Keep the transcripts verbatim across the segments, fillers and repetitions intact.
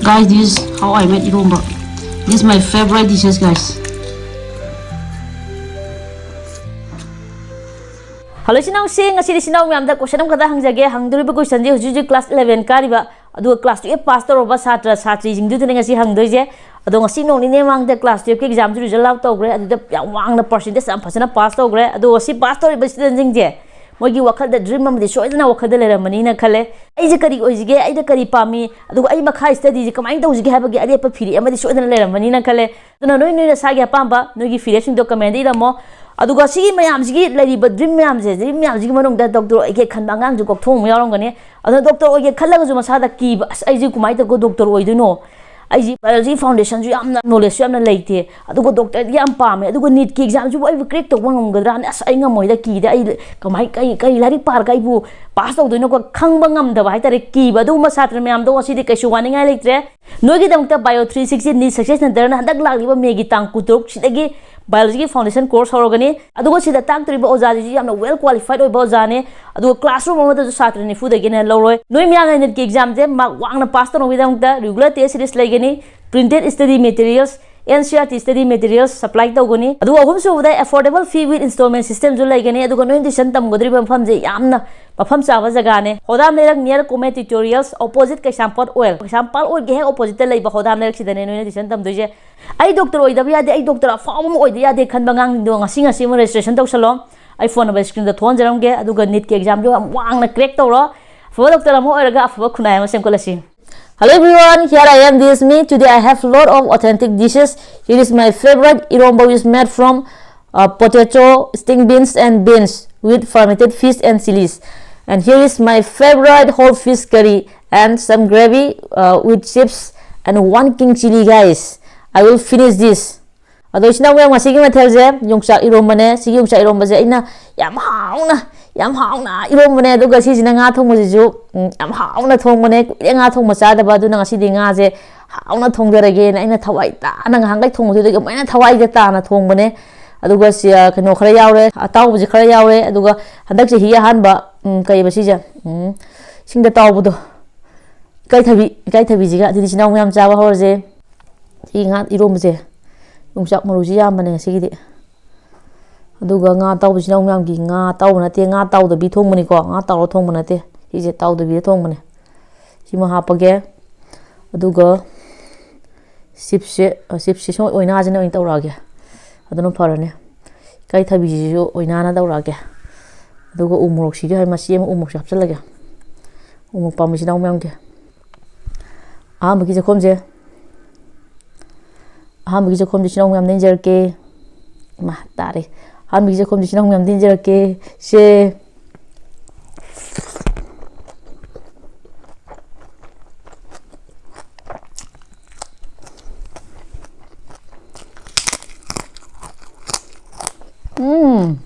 Guys, this is how I made iromba. This is my favorite dishes, guys. Hello ꯏꯆꯤꯟ ꯏꯅꯥꯎꯁꯤꯡ, ꯉꯁꯤꯗꯤ ꯏꯆꯤꯟ ꯏꯅꯥꯎ ꯃꯌꯥꯝꯗ question ꯑꯃꯈꯛꯇ ꯍꯪꯖꯒꯦ꯫ ꯍꯪꯗꯣꯔꯤꯕ questionꯁꯦ ꯍꯧꯖꯤꯛ ꯍꯧꯖꯤꯛ class eleven ꯀꯥꯔꯤꯕ ꯑꯗꯨꯒ class twelve pass ꯇꯧꯔꯕ ꯁꯥꯇ꯭ꯔ ꯁꯥꯇ꯭ꯔꯤꯁꯤꯡꯗꯨꯗꯅꯦ ꯉꯁꯤ ꯍꯪꯗꯣꯏꯁꯦ꯫ ꯑꯗꯣ ꯉꯁꯤ ꯅꯣꯡ ꯅꯤꯅꯤ ꯃꯃꯥꯡꯗ class twelveꯀꯤ examꯁꯨ result out ꯇꯧꯈ꯭ꯔꯦ꯫ ꯑꯗꯨꯗ ꯌꯥꯝ ꯋꯥꯡꯅ percentage ꯌꯥꯝ ꯐꯖꯅ pass ꯇꯧꯈ꯭ꯔꯦ꯫ ꯑꯗꯣ ꯉꯁꯤ pass ꯇꯧꯔꯤꯕ studentꯁꯤꯡꯁꯦ ꯃꯣꯏꯒꯤ ꯋꯥꯈꯜꯗ dream ꯑꯃꯗꯤ ꯁꯣꯏꯗꯅ ꯋꯥꯈꯜꯗ ꯂꯩꯔꯝꯃꯅꯤꯅ ꯈꯜꯂꯦ꯫ ꯑꯩꯁꯦ ꯀꯔꯤ ꯑꯣꯏꯁꯤꯒꯦ, ꯑꯩꯗ ꯀꯔꯤ ꯄꯥꯝꯃꯤ, ꯑꯗꯨꯒ ꯑꯩ ꯃꯈꯥ studyꯁꯦ ꯀꯃꯥꯏꯅ ꯇꯧꯁꯤꯒꯦ ꯍꯥꯏꯕꯒꯤ ꯑꯔꯦꯞꯄ ꯐꯤꯔꯦꯞ ꯑꯃꯗꯤ ꯁꯣꯏꯗꯅ ꯂꯩꯔꯝꯃꯅꯤꯅ ꯈꯜꯂꯦ꯫ ꯑꯗꯨꯅ ꯅꯣꯏ ꯅꯣꯏ ꯅꯁꯥꯒꯤ ꯑꯄꯥꯝꯕ ꯅꯣꯏꯒꯤ ꯐꯤꯔꯦꯞꯁꯤꯡꯗꯣ commentꯗ ꯏꯔꯝꯃꯣ꯫ ꯑꯗꯨꯒ ꯁꯤꯒꯤ ꯃꯌꯥꯝꯁꯤꯒꯤ ꯂꯩꯔꯤꯕ dream ꯃꯌꯥꯝꯁꯦ, dream ꯃꯌꯥꯝꯁꯤꯒꯤ ꯃꯅꯨꯡꯗ doctor ꯑꯣꯏꯒꯦ ꯈꯟꯕ ꯑꯉꯥꯡꯁꯨ ꯀꯣꯛꯊꯣꯡ ꯑꯃ ꯌꯥꯎꯔꯝꯒꯅꯤ꯫ ꯑꯗꯨꯅ doctor ꯑꯣꯏꯒꯦ ꯈꯜꯂꯒꯁꯨ ꯃꯁꯥꯗ ꯀꯤꯕ, "ꯑꯁ, ꯑꯩꯁꯦ ꯀꯃꯥꯏꯅ ꯇꯧꯔꯒ doctor ꯑꯣꯏꯗꯣꯏꯅꯣ? ꯑꯩꯁꯦ biology foundationꯁꯨ ꯌꯥꯝꯅ knowledgeꯁꯨ ꯌꯥꯝꯅ ꯂꯩꯇꯦ, ꯑꯗꯨꯒ doctorꯗꯤ ꯌꯥꯝ ꯄꯥꯝꯃꯦ, ꯑꯗꯨꯒ NEETꯀꯤ examꯁꯤꯕꯨ ꯑꯩꯕꯨ crack ꯇꯧꯕ ꯉꯝꯒꯗ꯭ꯔꯥꯅ, ꯑꯁ, ꯑꯩ ꯉꯝꯃꯣꯏꯗ, ꯀꯤꯗ, ꯑꯩ ꯀꯃꯥꯏ, ꯀꯩ, ꯀꯩ ꯂꯥꯏꯔꯤꯛ ꯄꯥꯔꯒ ꯑꯩꯕꯨ pass ꯇꯧꯗꯣꯏꯅꯣ?" ꯈꯪꯕ ꯉꯝꯗꯕ ꯍꯥꯏꯇꯥꯔꯦ, ꯀꯤꯕ꯫ ꯑꯗꯨꯒꯨꯝꯕ ꯁꯥꯇ꯭ꯔ ꯃꯌꯥꯝꯗꯣ ꯉꯁꯤꯗꯤ ꯀꯩꯁꯨ ꯋꯥꯅꯤꯡꯉꯥꯏ ꯂꯩꯇ꯭ꯔꯦ꯫ ꯅꯣꯏꯒꯤꯗꯃꯛꯇ Bio three sixty NEET Success Centreꯅ ꯍꯟꯗꯛ ꯂꯥꯛꯂꯤꯕ ꯃꯦꯒꯤ ꯇꯥꯡ ꯀꯨꯟꯇꯔꯨꯛꯁꯤꯗꯒꯤ biologyꯒꯤ foundation course ꯍꯧꯔꯒꯅꯤ꯫ ꯑꯗꯨꯒ ꯁꯤꯗ ꯇꯥꯛꯇꯣꯔꯤꯕ ꯑꯣꯖꯥꯁꯤꯁꯨ ꯌꯥꯝꯅ well qualified ꯑꯣꯏꯕ ꯑꯣꯖꯥꯅꯦ꯫ ꯑꯗꯨꯒ classroom ꯑꯃꯗꯁꯨ ꯁꯥꯇ꯭ꯔ ꯅꯤꯐꯨꯗꯒꯤꯅ ꯂꯧꯔꯣꯏ꯫ ꯅꯣꯏ ꯃꯌꯥꯝꯅ NEETꯀꯤ examꯁꯦ mark ꯋꯥꯡꯅ pass ꯇꯧꯅꯕꯒꯤꯗꯃꯛꯇ regular test series ꯂꯩꯒꯅꯤ, printed study materials, NCERT study materials supply ꯇꯧꯒꯅꯤ꯫ ꯑꯗꯨꯒ ꯑꯍꯨꯝꯁꯨꯕꯗ affordable fee with installment systemꯁꯨ ꯂꯩꯒꯅꯤ꯫ ꯑꯗꯨꯒ ꯅꯣꯏ tuition ꯇꯝꯒꯗꯧꯔꯤꯕ ꯃꯐꯝꯁꯦ ꯌꯥꯝꯅ ꯃꯐꯝ ꯆꯥꯕ ꯖꯒꯥꯅꯦ꯫ ꯍꯣꯗꯥꯝ ꯂꯩꯔꯛ near Comet Tutorials, opposite ꯀꯩꯁꯥꯝꯄꯥꯠ oil, ꯀꯩꯁꯥꯝꯄꯥꯠ oilꯒꯤ ꯍꯦꯛ oppositeꯇ ꯂꯩꯕ ꯍꯣꯗꯥꯝ ꯂꯩꯔꯛꯁꯤꯗꯅꯦ ꯅꯣꯏꯅ tuition ꯇꯝꯗꯣꯏꯁꯦ꯫ "ꯑꯩ doctor ꯑꯣꯏꯗꯕ ꯌꯥꯗꯦ, ꯑꯩ doctor ꯑꯐꯥꯎꯕ ꯑꯃ ꯑꯣꯏꯗ ꯌꯥꯗꯦ" ꯈꯟꯕ ꯑꯉꯥꯡꯁꯤꯡꯗꯣ ꯉꯁꯤ ꯉꯁꯤꯃꯛ registration ꯇꯧꯁꯜꯂꯣ꯫ ꯑꯩ phone number screenꯗ ꯊꯣꯛꯍꯟꯖꯔꯝꯒꯦ꯫ ꯑꯗꯨꯒ NEETꯀꯤ examꯗꯣ ꯌꯥꯝ ꯋꯥꯡꯅ crack ꯇꯧꯔꯣ꯫ ꯑꯐꯕ doctor ꯑꯃ ꯑꯣꯏꯔꯒ ꯑꯐꯕ ꯈꯨꯟꯅꯥꯏ ꯑꯃ ꯁꯦꯝꯒꯠꯂꯁꯤ꯫ Hello everyone, here I am, this is me. Today I have lot of authentic dishes. Here is my favorite iromba, is made from uh, potato, string beans and beans with fermented fish and chilies. And here is my favorite whole fish curry and some gravy uh, with chips and one king chili, guys. I will finish this. ꯑꯗꯣ ꯏꯆꯤꯟ ꯏꯅꯥꯎ ꯃꯌꯥꯝ, ꯉꯁꯤꯒꯤ ꯃꯊꯦꯜꯁꯦ ꯌꯣꯡꯆꯥꯛ ꯏꯔꯣꯝꯕꯅꯦ꯫ ꯁꯤꯒꯤ ꯌꯣꯡꯆꯥꯛ ꯏꯔꯣꯝꯕꯁꯦ ꯑꯩꯅ ꯌꯥꯝ ꯍꯥꯎꯅ, ꯌꯥꯝ ꯍꯥꯎꯅ ꯏꯔꯣꯝꯕꯅꯦ꯫ ꯑꯗꯨꯒ ꯁꯤꯁꯤꯅ ꯉꯥ ꯊꯣꯡꯕꯁꯤꯁꯨ ꯎꯝ, ꯌꯥꯝ ꯍꯥꯎꯅ ꯊꯣꯡꯕꯅꯦ꯫ ꯀꯨꯏꯔꯦ ꯉꯥ ꯊꯣꯡꯕ ꯆꯥꯗꯕ, ꯑꯗꯨꯅ ꯉꯁꯤꯗꯤ ꯉꯥꯁꯦ ꯍꯥꯎꯅ ꯊꯣꯡꯖꯔꯒꯦꯅ ꯑꯩꯅ ꯊꯋꯥꯏ ꯇꯥꯅ, ꯉꯍꯥꯟꯈꯩ ꯊꯣꯡꯕꯗꯨꯗꯒꯤ ꯑꯃꯨꯛ ꯍꯦꯟꯅ ꯊꯋꯥꯏꯁꯦ ꯇꯥꯅ ꯊꯣꯡꯕꯅꯦ꯫ ꯑꯗꯨꯒ ꯁꯤ, ꯑ, ꯀꯩꯅꯣ ꯈꯔ ꯌꯥꯎꯔꯦ, ꯑꯇꯥꯎꯕꯁꯦ ꯈꯔ ꯌꯥꯎꯔꯦ꯫ ꯑꯗꯨꯒ ꯍꯟꯗꯛ ꯆꯍꯤ ꯑꯍꯥꯟꯕ, ꯎꯝ, ꯀꯩꯕ ꯁꯤꯁꯦ, ꯎꯝ, ꯏꯁꯤꯡꯗ ꯇꯥꯎꯕꯗꯣ, ꯏꯀꯥꯏꯊꯕꯤ, ꯏꯀꯥꯏꯊꯕꯤꯁꯤꯒ ꯑꯗꯨꯗꯤ ꯏꯆꯤꯟ ꯏꯅꯥꯎ ꯃꯌꯥꯝ ꯆꯥꯕ ꯍꯧꯔꯁꯦ꯫ ꯁꯤ ꯉꯥ ꯏꯔꯣꯝꯕꯁꯦ ꯌꯣꯡꯆꯥꯛ ꯃꯔꯨꯁꯤ ꯌꯥꯝꯕꯅꯦ ꯉꯁꯤꯒꯤꯗꯤ꯫ ꯑꯗꯨꯒ ꯉꯥ ꯑꯇꯥꯎꯕ, ꯏꯆꯤꯟ ꯏꯅꯥꯎ ꯃꯌꯥꯝꯒꯤ ꯉꯥ ꯑꯇꯥꯎꯕ ꯅꯠꯇꯦ, ꯉꯥ ꯇꯥꯎꯗꯕꯤ ꯊꯣꯡꯕꯅꯤꯀꯣ, ꯉꯥ ꯇꯥꯎꯔ ꯊꯣꯡꯕ ꯅꯠꯇꯦ, ꯁꯤꯁꯦ ꯇꯥꯎꯗꯕꯤꯗ ꯊꯣꯡꯕꯅꯦ꯫ ꯁꯤꯃ ꯍꯥꯞꯄꯒꯦ꯫ ꯑꯗꯨꯒ ꯆꯤꯞꯁꯁꯦ, ꯑ, ꯆꯤꯞꯁꯁꯦ ꯁꯨꯝ ꯑꯣꯏꯅꯥꯁꯤꯅ ꯑꯣꯏꯅ ꯇꯧꯔꯛꯑꯒꯦ, ꯑꯗꯨꯅ ꯐꯔꯅꯤ꯫ ꯏꯀꯥꯏꯊꯕꯤꯁꯤꯁꯨ ꯑꯣꯏꯅꯥꯅ ꯇꯧꯔꯛꯑꯒꯦ꯫ ꯑꯗꯨꯒ ꯎ ꯃꯣꯔꯣꯛꯁꯤꯒ ꯃꯆꯦꯠ ꯑꯃ ꯎ ꯃꯣꯔꯣꯛꯁꯦ ꯍꯥꯞꯆꯤꯜꯂꯒꯦ꯫ ꯎ ꯃꯣꯔꯣꯛ ꯄꯥꯝꯕ ꯏꯆꯤꯟ ꯏꯅꯥꯎ ꯃꯌꯥꯝꯒꯤ꯫ ꯑꯍꯥꯟꯕꯒꯤ ꯆꯥꯛꯈꯣꯝꯁꯦ, ꯑꯍꯥꯟꯕꯒꯤ ꯆꯥꯛꯈꯣꯝꯁꯦ ꯏꯆꯤꯟ ꯏꯅꯥꯎ ꯃꯌꯥꯝꯗ ꯏꯟꯖꯔꯛꯀꯦ꯫ ꯏꯃꯥ, ꯇꯥꯔꯦ꯫ ꯑꯍꯥꯟꯕꯒꯤ ꯆꯥꯛꯈꯣꯝꯁꯦ ꯏꯆꯤꯟ ꯏꯅꯥꯎ ꯃꯌꯥꯝꯗ ꯏꯟꯖꯔꯛꯀꯦ꯫ ꯁꯦ꯫ ꯎꯝ꯫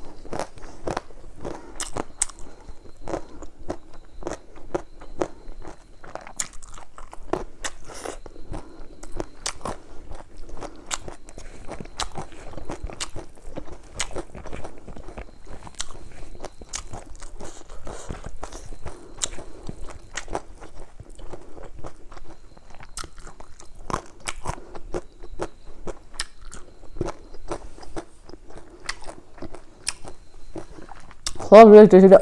ꯍꯣꯏ, ꯂꯩꯇ꯭ꯔꯦ ꯁꯤꯗ꯫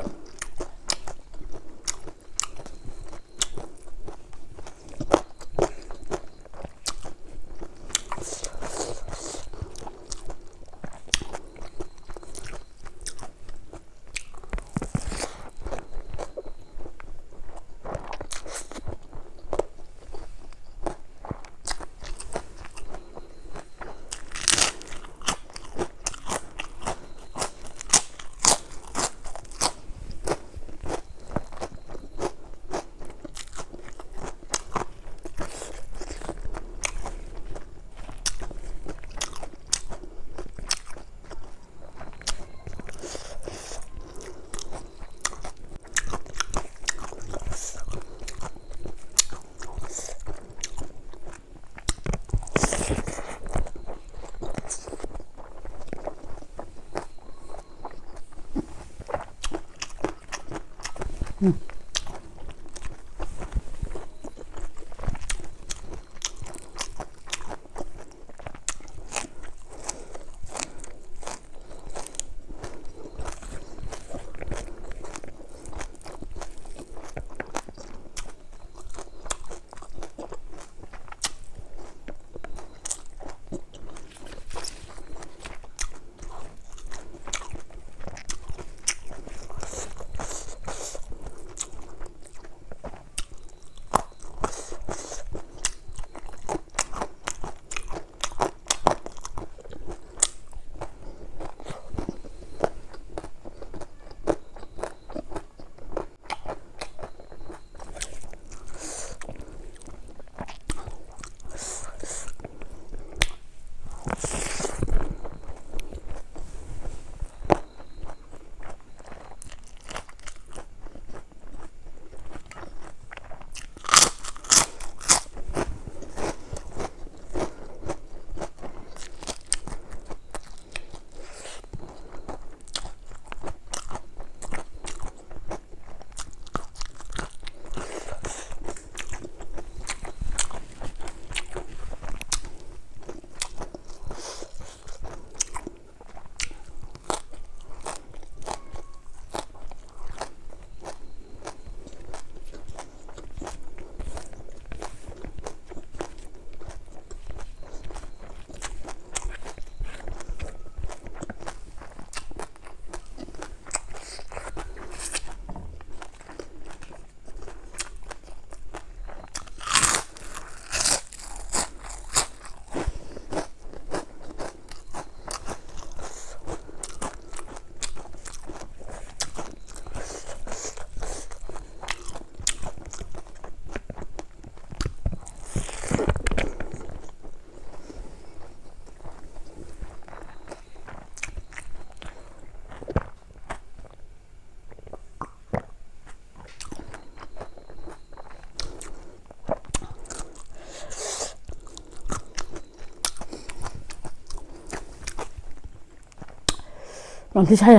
ꯌꯥꯝ ꯊꯤ ꯁꯥꯏ꯫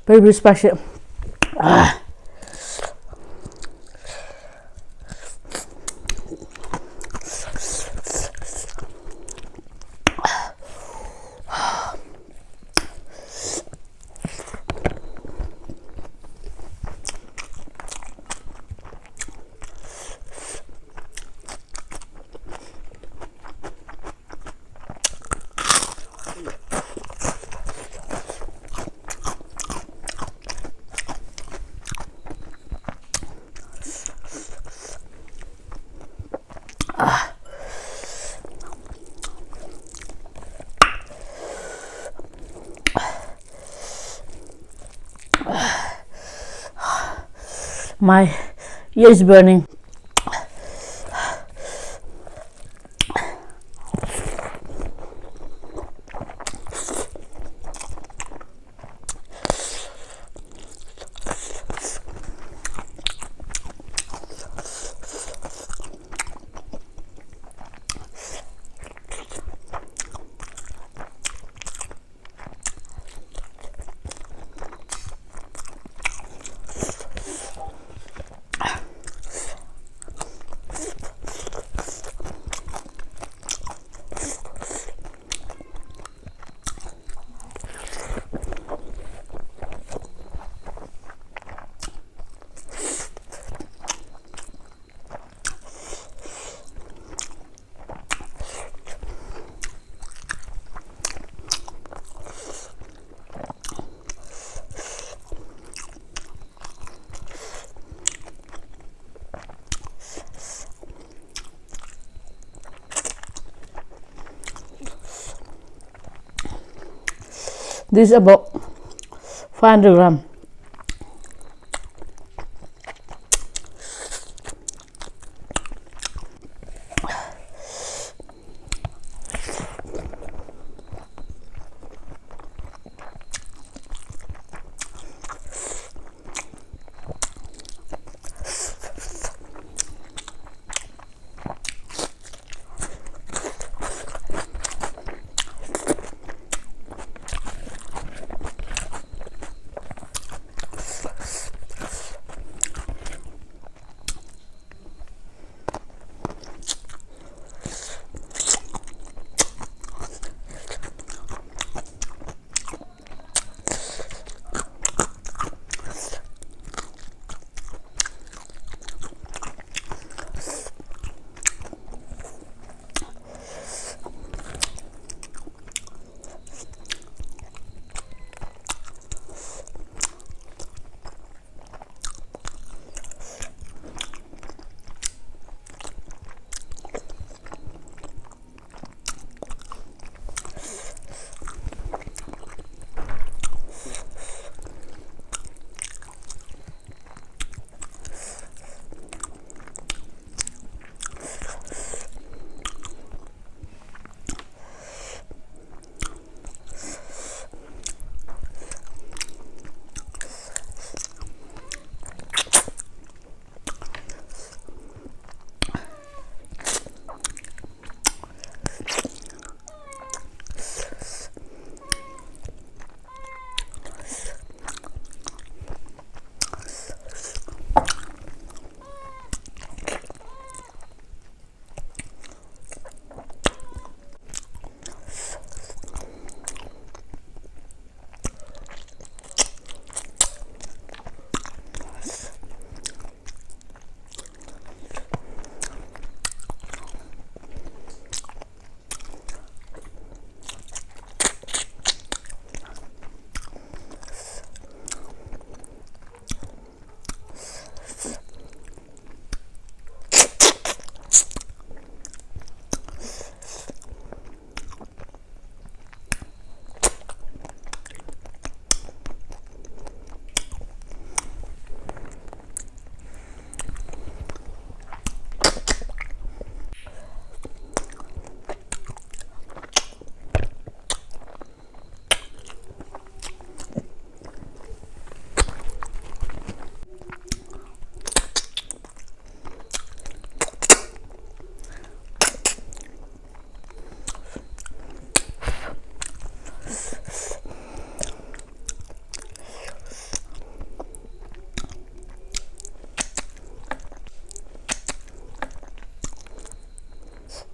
Very, very spicy. My ear is burning. This is about five hundred gram.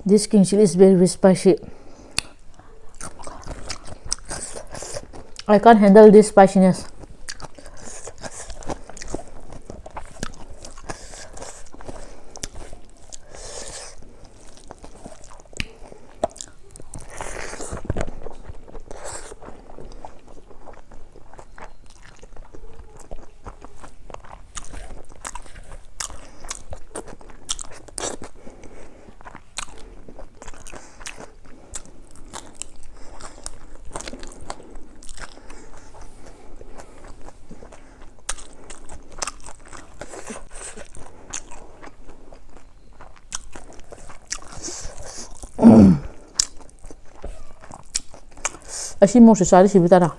This king chili is very, very spicy. I can't handle this spiciness. ꯑꯁꯤ ꯃꯣꯔꯣꯛꯁꯦ ꯆꯥꯔꯤ ꯁꯤꯕꯤ ꯇꯔꯥ꯫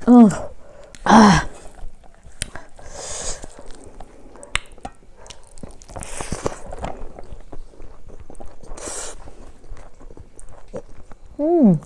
Oh. Ah. Mm.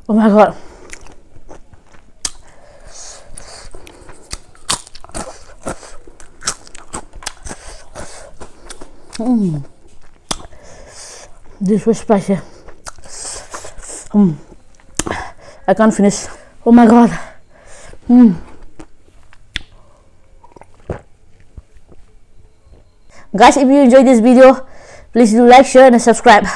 Oh my God. Mm. This was spicy. Mm. I can't finish. Oh my God. Mm. Guys, if you enjoyed this video, please do like, share, and subscribe.